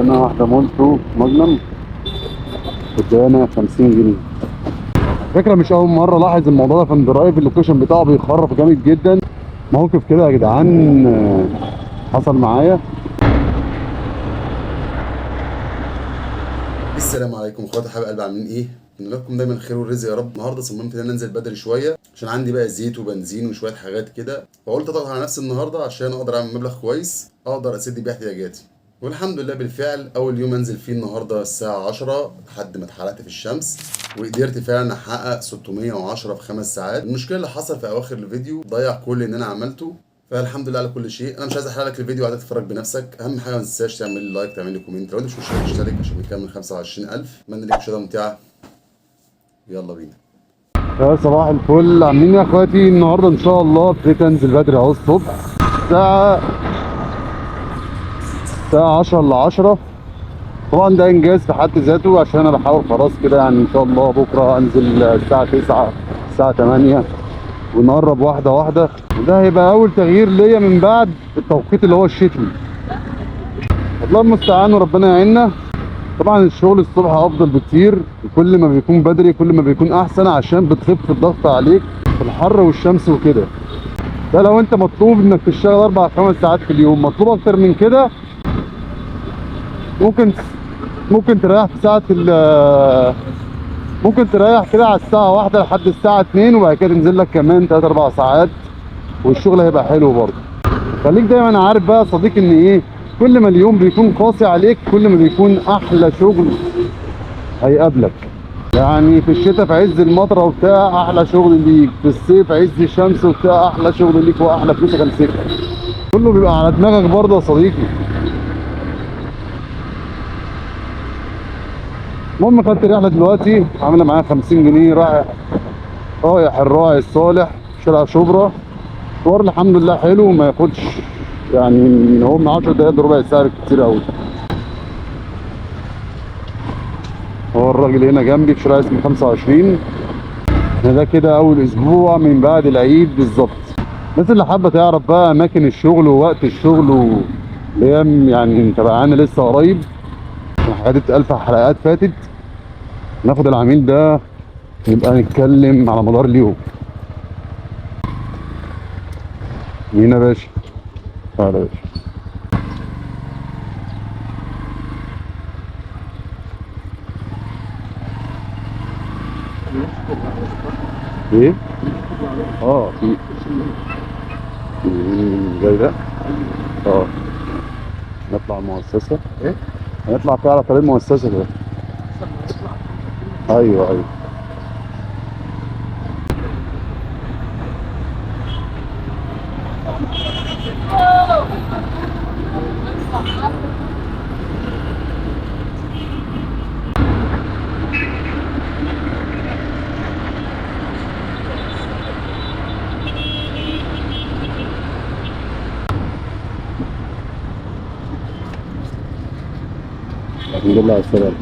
ادانا واحدة مولتو ماجنم، ادانا 50 جنيه. فكرة مش أول مرة ألاحظ الموضوع ده في اندرايف، ال location بتاعه بيخرف جامد جدا. موقف كده يا جدعان حصل معايا. السلام عليكم اخواتي حبايب قلبي، عاملين ايه؟ اتمنى لكم دايما الخير والرزق يا رب. النهارده صممت ان انا انزل بدري شوية عشان عندي بقى زيت وبنزين وشوية حاجات كده، فقلت اضغط على نفسي النهارده عشان اقدر اعمل مبلغ كويس اقدر اسد بيه احتياجاتي. والحمد لله بالفعل اول يوم انزل فيه النهارده الساعة 10 لحد ما اتحرقت في الشمس، وقدرت فعلا احقق 610 في 5 ساعات. المشكلة اللي حصل في اواخر الفيديو ضيع كل اللي انا عملته، فالحمد لله على كل شيء. انا مش عايز احرق لك الفيديو، عايز تتفرج بنفسك. اهم حاجة ما تنساش تعمل لي like، تعمل لي comment، لو انت مش مشترك اشترك عشان نكمل 25000. اتمنى لك مشاهده ممتعة، يلا بينا. يا صباح الفل، عاملين ايه يا اخواتي؟ النهارده ان شاء الله ابتديت انزل بدري اهو الصبح، الساعة 10 ل 10. طبعا ده انجاز في حد ذاته، عشان انا بحاول خلاص كده يعني ان شاء الله بكره انزل الساعة 9 الساعة 8 ونقرب واحدة واحدة، وده هيبقى اول تغيير ليا من بعد التوقيت اللي هو الشتوي. الله المستعان وربنا يعيننا. طبعا الشغل الصبح افضل بكتير، وكل ما بيكون بدري كل ما بيكون احسن، عشان بتخف الضغط عليك في الحر والشمس وكده. ده لو انت مطلوب انك تشتغل 4 5 ساعات في اليوم، مطلوب اكتر من كده ممكن تريح في ساعة ممكن تريح كده على الساعة 1 لحد الساعة 2، وبعد كده تنزل لك كمان 3 4 ساعات والشغل هيبقى حلو برضه. خليك دايما عارف بقى يا صديقي ان ايه، كل ما اليوم بيكون قاسي عليك كل ما بيكون احلى شغل هيقابلك. يعني في الشتاء في عز المطره وبتاع احلى شغل ليك، في الصيف عز الشمس وبتاع احلى شغل ليك واحلى فلوس هتمسكها. كله بيبقى على دماغك برضه يا صديقي. المهم خدت الرحلة دلوقتي عامله معايا 50 جنيه، رايح الراعي الصالح شارع شبرا. مشوار الحمد لله حلو، ما ياخدش يعني من هو من 10 دقايق لربع ساعة كتير قوي. هو الراجل هنا جنبي في شارع اسمه 25. ده كده اول اسبوع من بعد العيد بالظبط. الناس اللي حابة تعرف بقى اماكن الشغل ووقت الشغل اللي هي يعني متابعانا لسه قريب، حاجات 1000 حلقات فاتت، ناخد العميل ده نبقى نتكلم على مدار اليوم. مين يا باشا؟ تعالى يا باشا. ايه؟ في جاي ده؟ نطلع المؤسسة. ايه؟ هنطلع فيها على طريق المؤسسة ده. ايوه ايوه. الحمد لله على السلامة.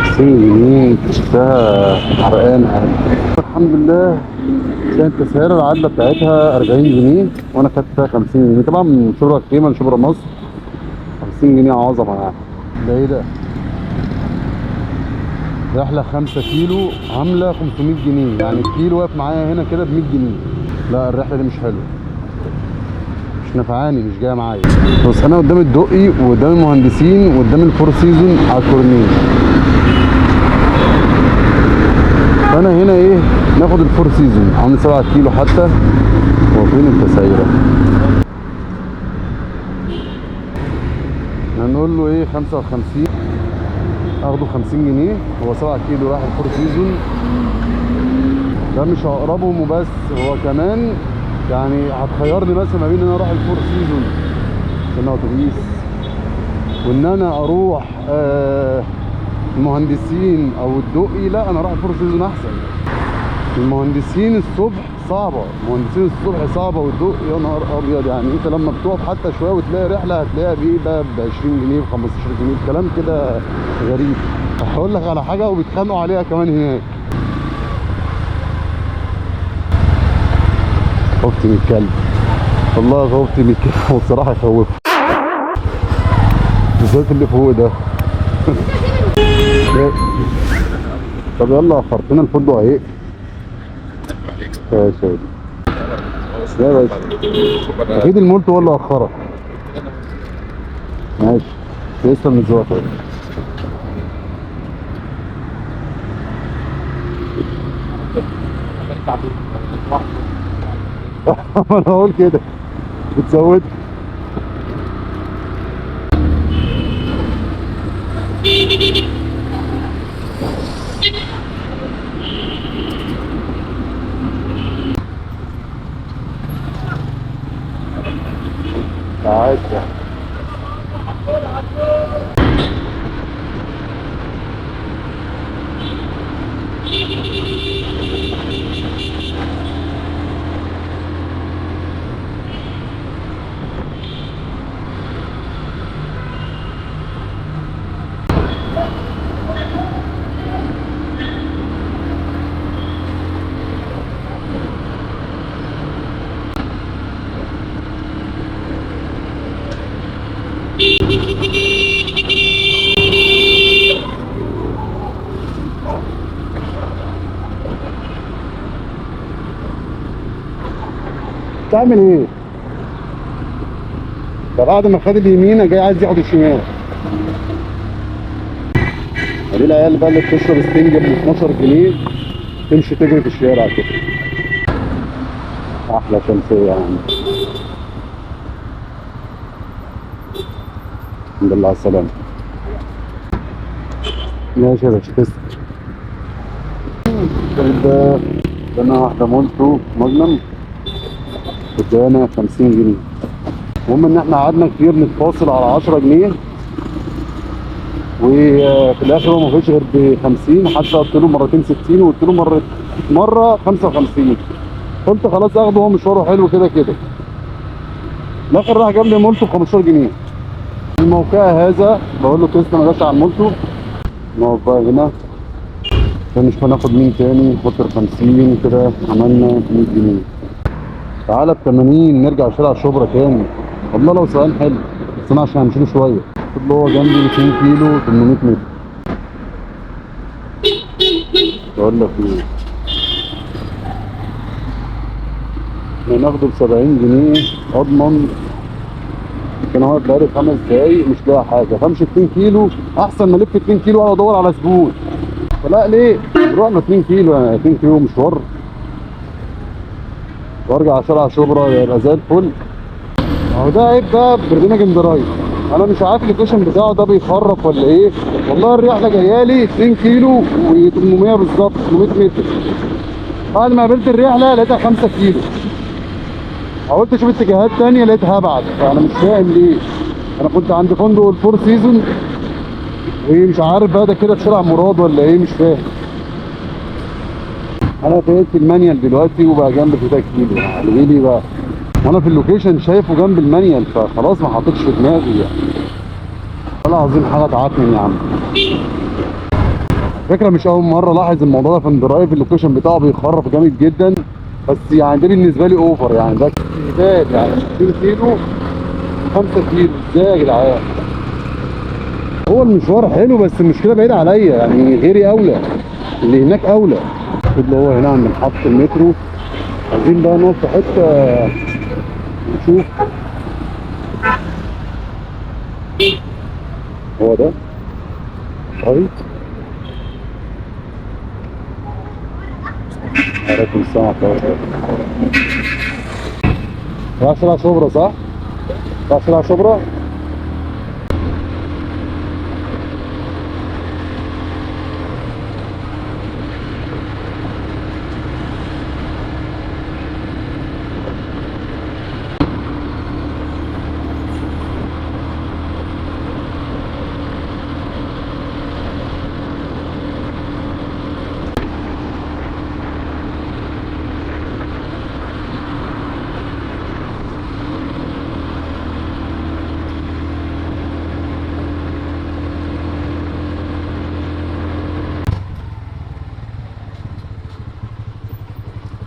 50 جنيه شفتها حرقانة. الحمد لله كانت تسعيرة العدلة بتاعتها 40 جنيه وانا خدت فيها 50 جنيه. طبعا من شبرا الخيمة لشبرا مصر 50 جنيه عظمة يعني. ده ايه ده؟ رحلة 5 كيلو عاملة 500 جنيه، يعني الكيلو واقف معايا هنا كده ب 100 جنيه. لا الرحلة دي مش حلوة، مش نفعاني، مش جاية معايا. بص انا قدام الدقي وقدام المهندسين وقدام الفور سيزون على الكورنيش، فانا هنا ايه ناخد الفور سيزون عامل 7 كيلو حتى. هو فين التسعيره؟ هنقول له ايه 55، اخده 50 جنيه. هو 7 كيلو راح الفور سيزون، ده مش هقربهم وبس، هو كمان يعني هتخيرني بس ما بين ان انا اروح الفور سيزون عشان اتوبيس وان انا اروح المهندسين او الدقي. لا انا اروح الفور سيزون احسن. المهندسين الصبح صعبة، المهندسين الصبح صعبة، والدقي يا نهار ابيض. يعني انت لما بتقف حتى شوية وتلاقي رحله هتلاقيها بايه بقى، ب 20 جنيه ب 15 جنيه، الكلام كده غريب. هقول لك على حاجة وبيتخانقوا عليها كمان هناك. خفت من الكلب. والله خوفتي من كده، والصراحة يخوف بالذات اللي فوق ده. طب يلا اخرتنا الفندق اهي. ماشي يا باشا، اكيد المولت هو اللي اخرك. ماشي تسلم من ذوقك. ما انا اقول كده بتزود. تعال تعمل ايه؟ ده بعد ما خد اليمين جاي عايز ياخد الشمال. دي العيال بقى اللي بتشرب ستينج ب 12 جنيه تمشي تجري في الشارع كده. احلى شمسية يا عم. الحمد لله على السلامة. ماشي يا باشا تسلم. طيب ادانا واحدة مولتو ماجنم ادانا 50 جنيه. المهم ان احنا قعدنا كتير نتفاصل على 10 جنيه وفي الاخر هو ما فيش غير ب 50، حتى قلت له مرتين 60 وقلت له مرة 55. قلت خلاص اخده، هو مشواره حلو كده كده. الاخر راح جاب لي مولتو ب 15 جنيه. الموقع هذا بقول له تسلم يا باشا على المولتو. نقعد بقى هنا عشان نشوف هناخد مين تاني. نحط ال 50 كده، عملنا 100 جنيه. تعالى ب 80 نرجع شارع شبرا تاني. والله لو سؤال حلو بس انا عشان همشي له شوية. خد هو جنبي 2 كيلو 800 متر. بقول لك ايه، احنا ناخده ب 70 جنيه اضمن. كان واقف بقالي 5 دقايق مش لاقي حاجة، فامشي 2 كيلو احسن ما الف 2 كيلو واقعد ادور على زبون. فلا ليه؟ نروح له 2 كيلو، يعني 2 كيلو مشوار وارجع شارع شبرا يبقى زي الفل. اهو ده عيب بقى برنامج inDrive، انا مش عارف ال location بتاعه ده بيخرف ولا ايه. والله الرحلة جاية لي 2 كيلو و800 بالظبط، 800 متر. بعد ما قابلت الرحلة لقيتها 5 كيلو. حاولت اشوف اتجاهات تانية لقيتها ابعد، فانا مش فاهم ليه. انا كنت عند فندق الفور سيزون ومش عارف بقى ده كده في شارع مراد ولا ايه، مش فاهم. انا بقيت في المانيال دلوقتي وبقى جنب 3 كيلو، يعني ليه بقى؟ وانا في ال location شايفه جنب المانيال، فخلاص ما حطيتش في دماغي يعني. والله العظيم حاجة تعكنن يا عم. فكرة مش اول مرة الاحظ الموضوع ده في inDrive، ال location بتاعه بيخرف جامد جدا، بس يعني ده بالنسبة لي over، يعني ده استهبال، يعني 2 كيلو 5 كيلو ازاي يا جدعان؟ هو المشوار حلو بس المشكلة بعيد عليا، يعني غيري اولى، اللي هناك اولى. اللي هو هنا عند محطة المترو، عايزين بقى نقف في حتة نشوف. هو ده طيب. عليكم السلام ورحمة الله. رايح شارع شبرا صح؟ رايح شارع شبرا؟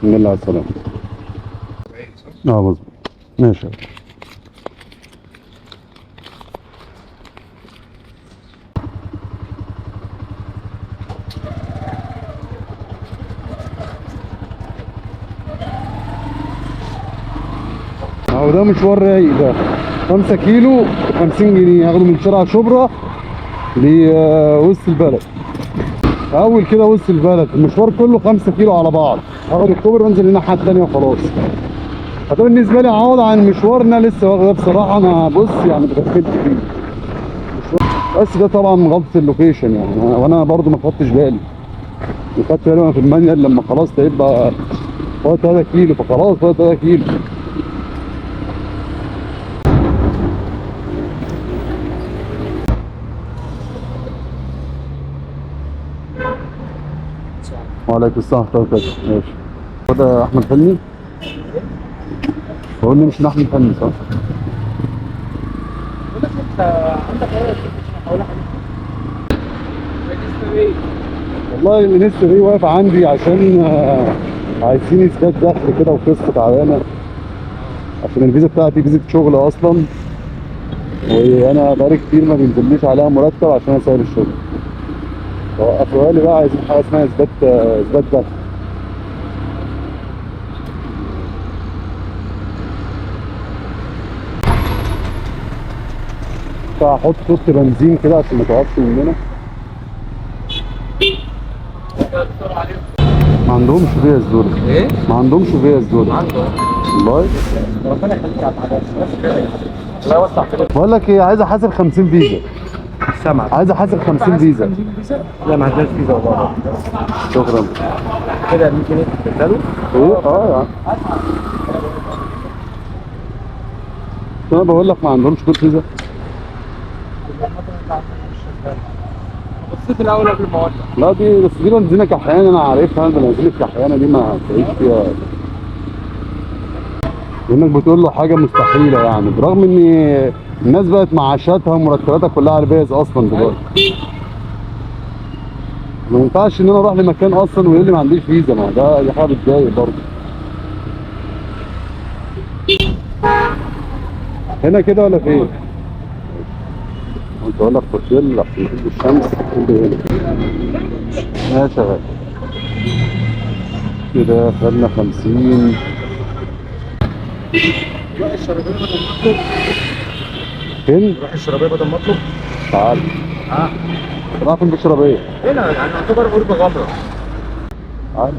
الحمد لله على السلامة. اه مظبوط. ماشي. اهو ده مشوار رايق، ده 5 كيلو 50 جنيه، هاخده من شارع شبرا لوسط البلد. اول كده وسط البلد المشوار كله 5 كيلو على بعض، هاخد الكوبري وانزل الناحية الثانية وخلاص. فده بالنسبة لي عوض عن مشوار انا لسه واخده بصراحة. انا بص يعني اتغفلت فيه، بس ده طبعا غلطه ال location يعني، وانا برضو ما خدتش بالي. خدت بالي وانا في المانيال لما خلاص لقيت بقى فاضل 3 كيلو، فخلاص فاضل 3 كيلو. وعليكم السلام ورحمة الله وبركاته. ماشي، هو ده أحمد حلمي؟ بقول نمشي لأحمد حلمي صح؟ بقول لك أنت عندك ورقة حوالي؟ والله لسه دي واقف عندي عشان عايزين إثبات دخل كده وقصة تعبانة، عشان الفيزا بتاعتي فيزا شغل أصلا، وأنا بقالي كتير ما بينزليش عليها مرتب عشان أنا سايب الشغل. وقفوها لي بقى، عايزين حاجة اسمها اثبات دخل. فهحط خط بنزين كده عشان ما تقفش مننا. ما عندهمش فيز دول. ايه؟ ما عندهمش فيز دول. عندهم والله؟ ربنا يخليك يا عبد العزيز. الله يوسع فيك. بقول لك ايه، عايز احاسب 50 فيزا. سامع. عايز احاسب 50 فيزا. لا ما عندناش فيزا والله. شكرا. كده 100 جنيه تدخله؟ ايه؟ اه يا عم. انا بقول لك ما عندهمش كود فيزا. بصيت الاول قبل ما اقول لك. لا دي بس دي بنزينة كحيانه انا عارفها، البنزينه الكحيانه دي ما تعيش فيها. لانك بتقول له حاجة مستحيلة يعني، برغم ان الناس بقت معاشاتها ومرتباتها كلها على الفيز اصلا دلوقتي. ما ينفعش ان انا اروح لمكان اصلا ويقول لي ما عنديش فيزا، ما ده دي حاجة بتضايق برضه. هنا كده ولا فين؟ كنت اقول لك في عشان تشوف الشمس. هنا ماشي يا غالي. كده خدنا 50. روح الشرابيه بدل ما اطلب. فين؟ روح الشرابيه بدل ما اطلب. تعال. اه راح فين بالشرابيه؟ هنا يعني يعتبر قرب غمره. تعال.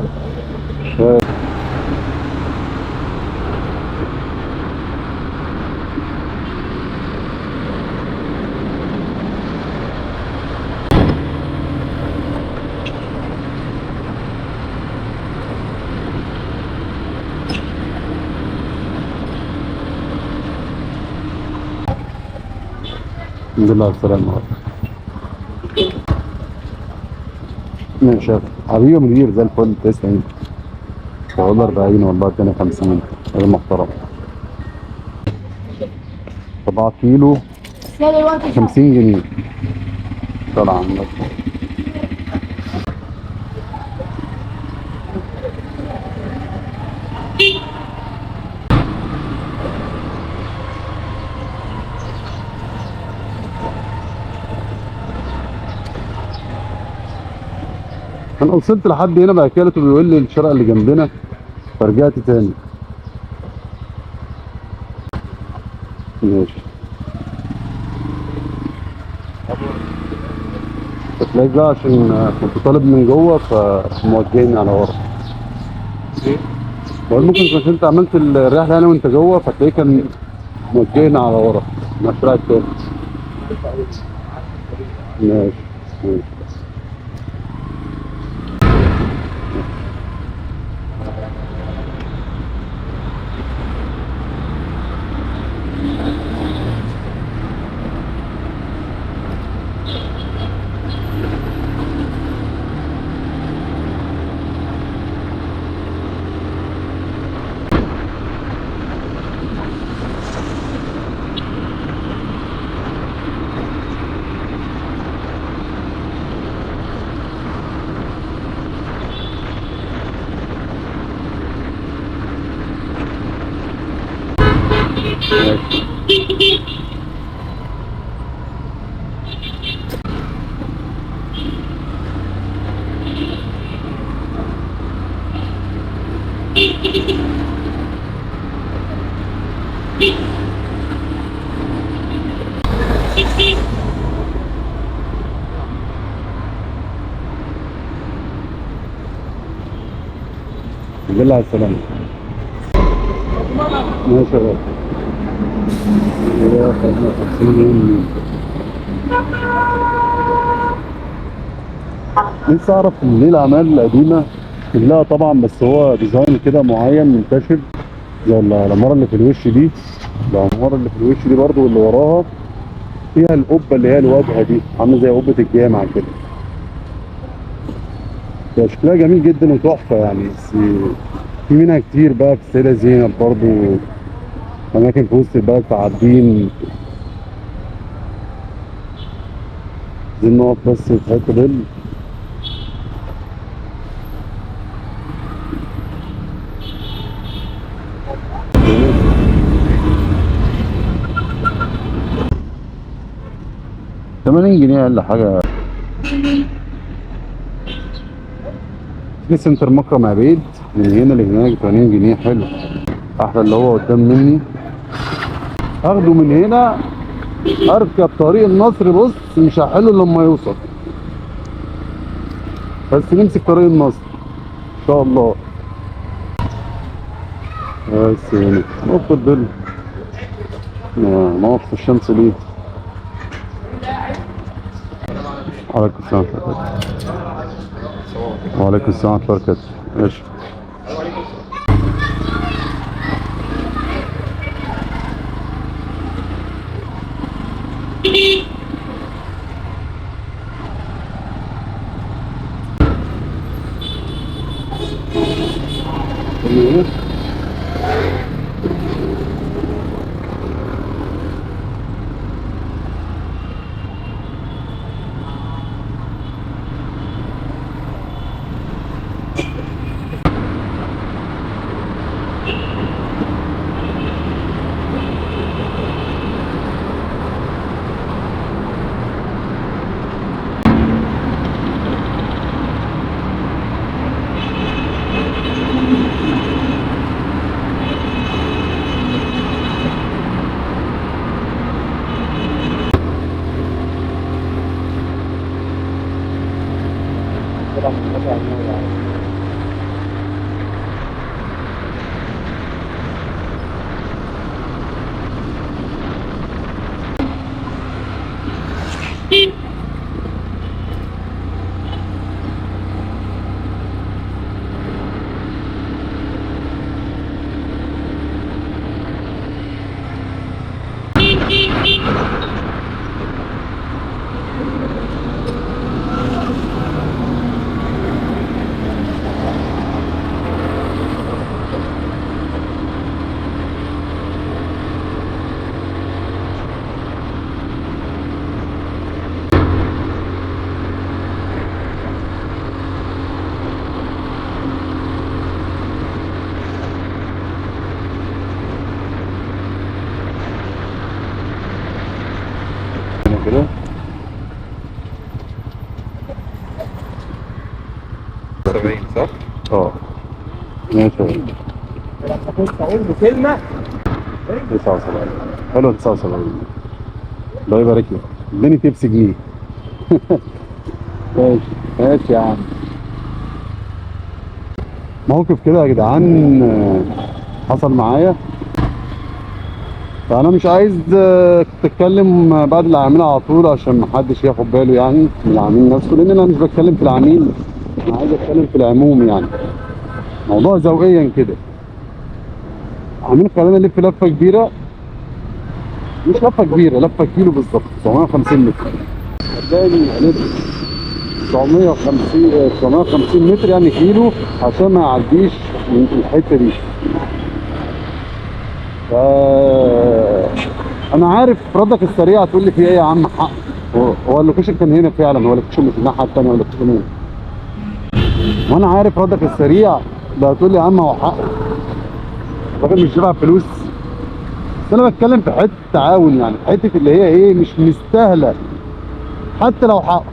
الحمد لله على السلامة. ماشي حبيبي مدير زي الفل، تسلم. والله 40 والله اداني 50، راجل محترم. 4 كيلو 50 جنيه. طلع عندك. انا وصلت لحد هنا بقى كده بيقول لي الشارع اللي جنبنا، فرجعت تاني. ماشي. فتلاقيك بقى عشان كنت طالب من جوه فموجهني على ورا. بقول ممكن عشان انت عملت الرحلة يعني وانت جوه، فتلاقيه كان موجهني على ورا مع الشارع التاني. ماشي ماشي. ماشي. الحمد لله على السلامة. ماشي يا غالي. كده خدنا 50 جنيه. نفسي اعرف ليه الاعمال القديمة كلها طبعا، بس هو design كده معين منتشر، زي العمارة اللي في الوش دي، العمارة اللي في الوش دي برضو واللي وراها فيها القبة اللي هي الواجهة دي، عاملة زي قبة الجامع كده. شكلها جميل جدا وتحفة يعني. بس في منها كتير بقى في السيدة زينب برضو، أماكن في وسط البلد، في عابدين. عايزين نقف بس في حتة ظل. $80 جنيه أقل حاجة. في سنتر مكرم عبيد من هنا لهناك 80 جنيه. حلو، أحلى اللي هو قدام مني. أخده من هنا أركب طريق النصر، بص مش هحله لما يوصل، بس نمسك طريق النصر إن شاء الله. بس هنا نقف في الظل، نقف في الشمس ليه؟ وعليكم السلام ورحمة الله وبركاته. وعليكم السلام ورحمة الله وبركاته. ماشي. كده 70 صح؟ اه ماشي. لما كنت اقول له كلمة 79. حلو 79. الله يبارك لك، اديني تبس جنيه. ماشي ماشي يا عم. موقف كده يا جدعان حصل معايا، فانا مش عايز اتكلم بعد اللي هعملها على طول عشان محدش ياخد باله يعني من العميل نفسه، لان انا مش بتكلم في العميل، انا عايز اتكلم في العموم يعني، موضوع ذوقيا كده. عميل خلانا نلف لفه كبيرة، مش لفه كبيرة، لفه كيلو بالظبط، 950 متر. صدقني الف 950 متر يعني كيلو، عشان ما يعديش من الحتة دي. انا عارف ردك السريع هتقول لي في ايه يا عم، حق هو ال location كان هنا فعلا، هو ال location مش الناحية الثانية، هو ال location هنا. وانا عارف ردك السريع ده هتقول لي يا عم هو حق، الراجل مش دافع فلوس. بس انا بتكلم في حتة تعاون، يعني حتة اللي هي ايه، مش مستاهلة حتى لو حق.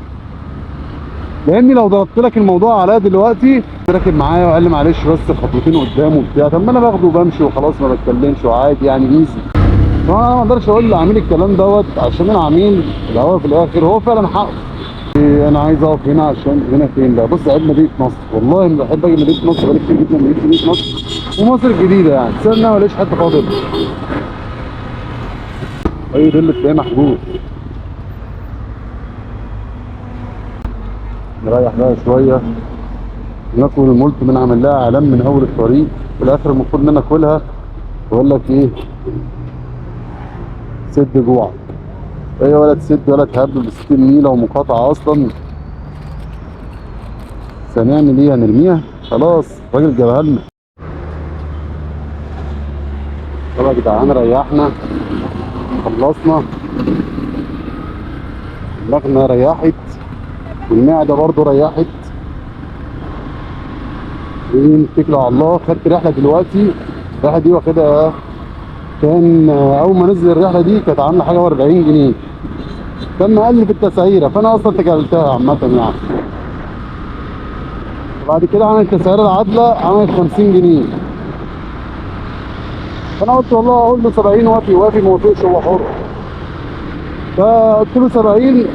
لاني لو ضربت لك الموضوع عليا دلوقتي، راكب معايا وقال لي معلش بس خطوتين قدام وبتاع، طب ما انا باخده وبمشي وخلاص، ما بتكلمش وعادي يعني easy. فانا ما اقدرش اقول للعميل الكلام دوت، عشان العميل الاول في الاخر هو فعلا حقه. انا عايز اقف هنا عشان هنا فين بقى؟ بص، عيب مدينة نصر، والله انا بحب اجي مدينة نصر، بقالي كتير جدا مدينة نصر ومصر الجديدة يعني، بس انا ما لقيتش حد فاضل. اي دول تلاقيه محجوز. نريح بقى شوية، ناكل المولت، من عامل لها اعلان من اول الطريق، في الاخر المفروض ان انا اكلها واقول لك ايه، سد جوعك. ايه ولا تسد ولا تهبل ب 60 نيله ومقاطعه اصلا. بس هنعمل ايه؟ هنرميها؟ خلاص الراجل جابها لنا. طب يا جدعان ريحنا، خلصنا، دماغنا ريحت والمعده برضو ريحت. ونتكل على الله. خدت رحله دلوقتي، الرحلة دي واخدها كان اول ما نزل الرحلة دي كانت عامله حاجة و40 جنيه، كان مقلل في التسعيره، فانا اصلا تجاهلتها عامة يعني. بعد كده عملت التسعيره العادلة، عملت 50 جنيه، فانا قلت والله اقول له 70، وافي وافي، ما وافقش هو حر. فقلت له 70،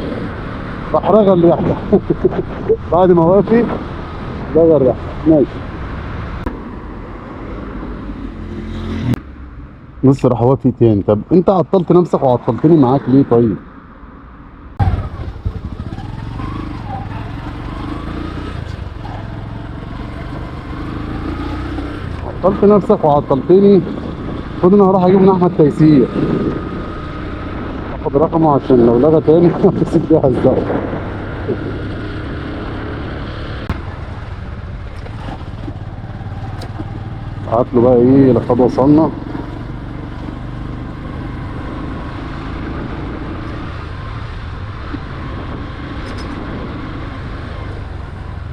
راح رغى الرحلة. بعد ما وافق رغى الرحلة. ماشي. بص راح وافي تاني. طب انت عطلت نفسك وعطلتني معاك ليه طيب؟ عطلت نفسك وعطلتني. المفروض ان انا هروح اجيب من احمد تيسير، اخد رقمه عشان لو لغى تاني امسك بيه هزقه. بعت له بقى ايه لقد وصلنا.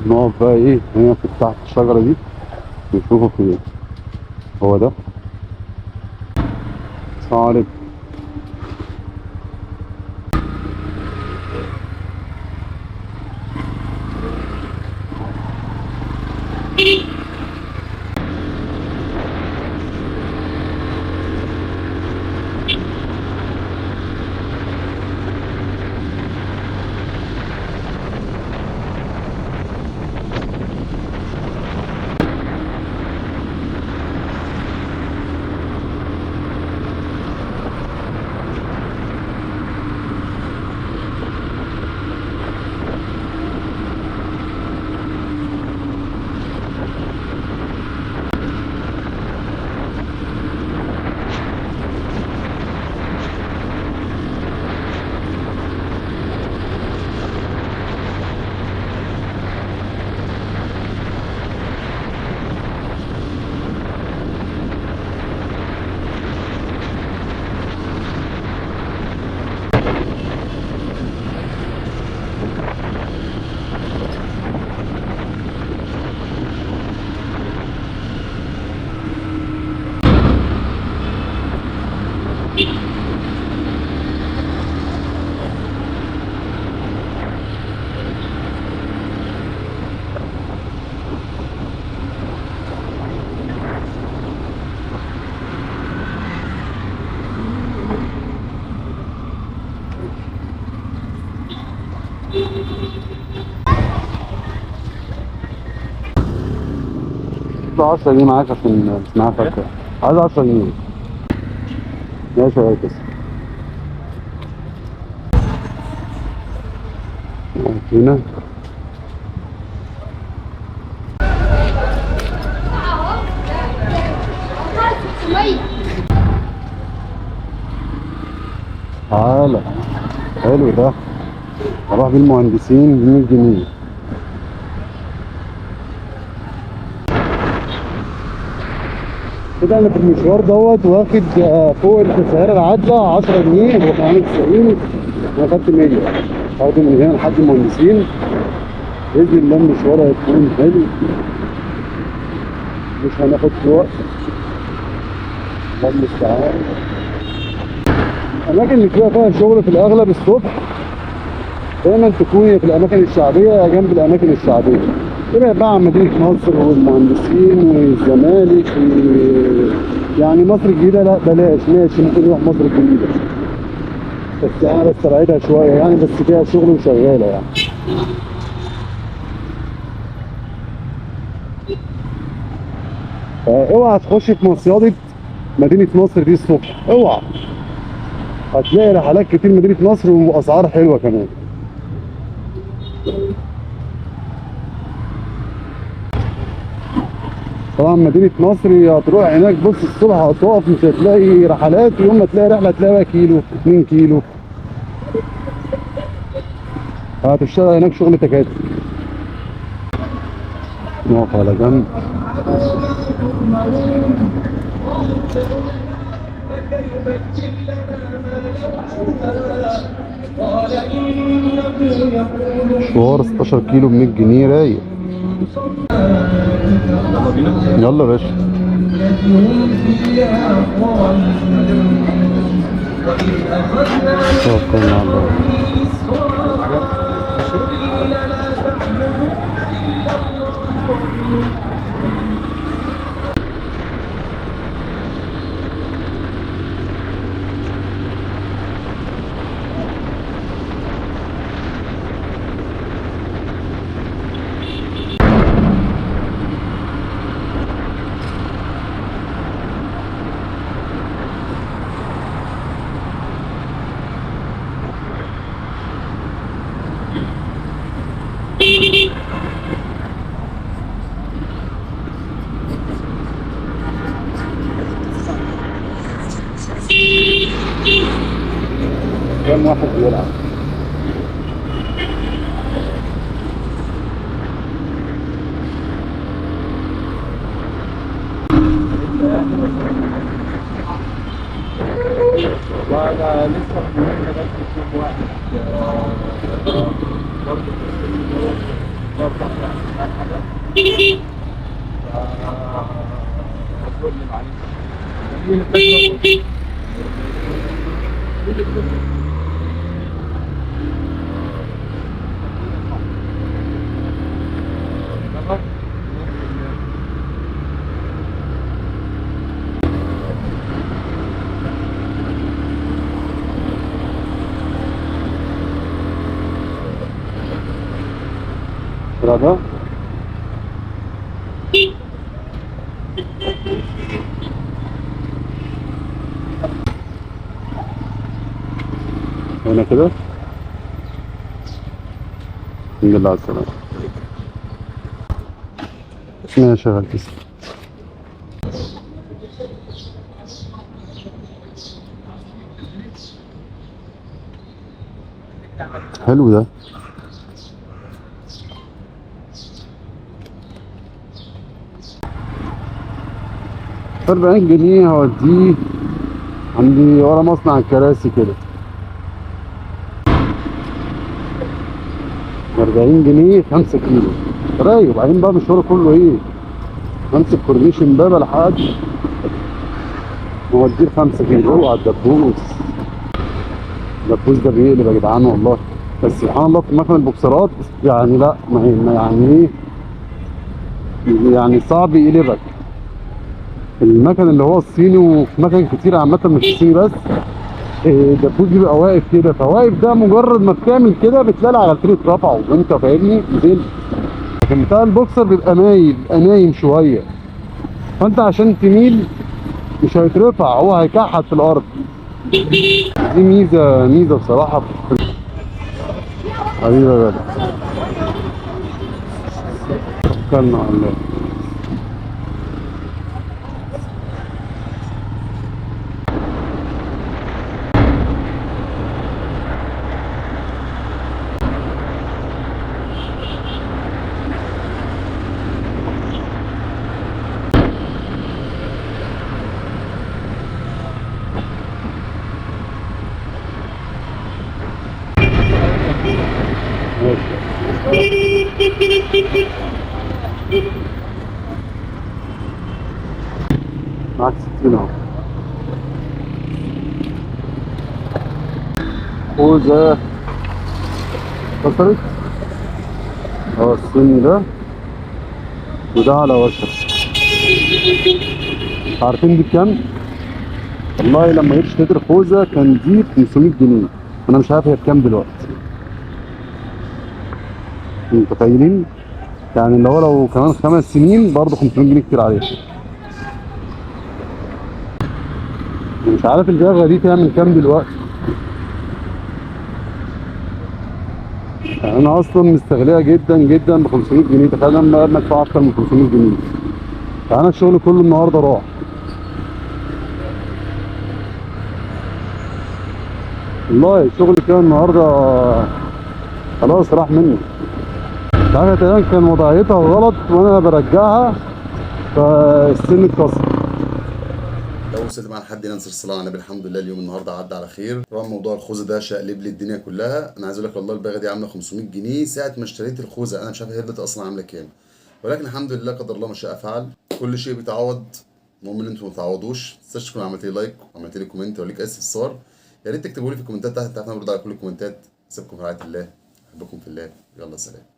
نقف بقى ايه هنا في تحت الشجرة دي نشوفه فين. هو ده. السلام عليكم. 10 جنيه معاك عشان مش معايا فكه. عايز 10 جنيه. ماشي يا ريس. هنا تعالى. حلو ده. اروح بالمهندسين ب 100 جنيه. كده انا في المشوار دوت واخد فوق التسعيره العادلة 10 جنيه، هو كان عامل 90، انا خدت 100. هاخده من هنا لحد المهندسين باذن الله. المشوار هيكون حلو، مش هناخد في وقت. الله المستعان. الاماكن اللي بتبقى فيها شغل في الاغلب الصبح دايما تكون في الاماكن الشعبية يا جنب الاماكن الشعبية. ابعد بقى عن مدينة نصر والمهندسين والزمالك يعني مصر الجديدة لا بلاش، ماشي ممكن نروح مصر الجديدة بس انا بستبعدها شوية يعني، بس فيها شغل وشغالة يعني. اوعى تخش في مصيده مدينة نصر دي الصبح، اوعى، هتلاقي رحلات كتير مدينة نصر واسعار حلوة كمان. طبعا مدينة نصر هتروح هناك بص الصبح هتقف مش هتلاقي رحلات، يوم ما تلاقي رحلة تلاقي بقى كيلو 2 كيلو، هتشتغل هناك شغل تكاتك. نقف على جنب. مشوار 16 كيلو ب 100 جنيه رايق. يلا يا باشا. توكلنا على الله. كم واحد بيلعب؟ وانا لسه في مهمة بس يوم واحد برضه برضه حاجة هتقول لي معلش. ده هنا كده. الحمد لله على السلامة. ماشي يا غالي. حلو ده. 40 جنيه هوديه عندي ورا مصنع الكراسي كده. 40 جنيه 5 كيلو رايق. وبعدين بقى مشواره كله ايه، همسك كورنيش امبابة لحد موديه 5 كيلو. اوعى الدبوس، الدبوس ده بيقلب يا جدعان والله. بس سبحان الله في مكان البوكسرات يعني لا ما يعني ايه يعني صعب يقلبك. المكن اللي هو الصيني وفي مكن كتير عامة مش الصيني بس، الدبوس بيبقى واقف كده، فواقف ده مجرد ما بتعمل كده بتلاقي العجلتين اترفعوا وانت فاهمني نزلت. لكن بتاع البوكسر بيبقى مايل، بيبقى نايم شوية، فانت عشان تميل مش هيترفع، هو هيكحت في الارض. دي ميزة، ميزة بصراحة. حبيبي يا غالي، توكلنا على الله. معاك 60 اهو. الخوذه كسرت. السن ده وده على وشك. عارفين دي بكام؟ والله لما جيت اشتريت الخوذه كان دي ب 500 جنيه، انا مش عارف هي بكام دلوقتي. متخيلين؟ يعني اللي هو لو كمان 5 سنين برضه 500 جنيه كتير عليها. مش عارف الباغه دي تعمل كام دلوقتي. يعني انا اصلا مستغليها جدا جدا ب 500 جنيه، تخيل لما ادفع اكتر من 500 جنيه. يعني انا الشغل كله النهارده راح. والله الشغل كده النهارده خلاص راح مني. مش عارف تقريبا كان وضعيتها غلط وانا برجعها فالسن اتكسر. لو وصلت معانا لحد هنا ننسى الصلاة على النبي. الحمد لله اليوم النهارده عدى على خير. طبعا موضوع الخوذه ده شقلب لي الدنيا كلها. انا عايز اقول لك والله الباغه دي عامله 500 جنيه ساعة ما اشتريت الخوذه، انا مش عارف هي فضلت اصلا عامله كام، ولكن الحمد لله قدر الله ما شاء فعل. كل شيء بيتعوض، المهم ان انتوا ما تعوضوش. ما تنساش تكون عملت لي like وعملت لي comment وليك اي استفسار يا ريت تكتبوا لي في الكومنتات تحت، انت عارف انا برد على كل الكومنتات. سيبكم في رعاية الله، احبكم في الله، يلا سلام.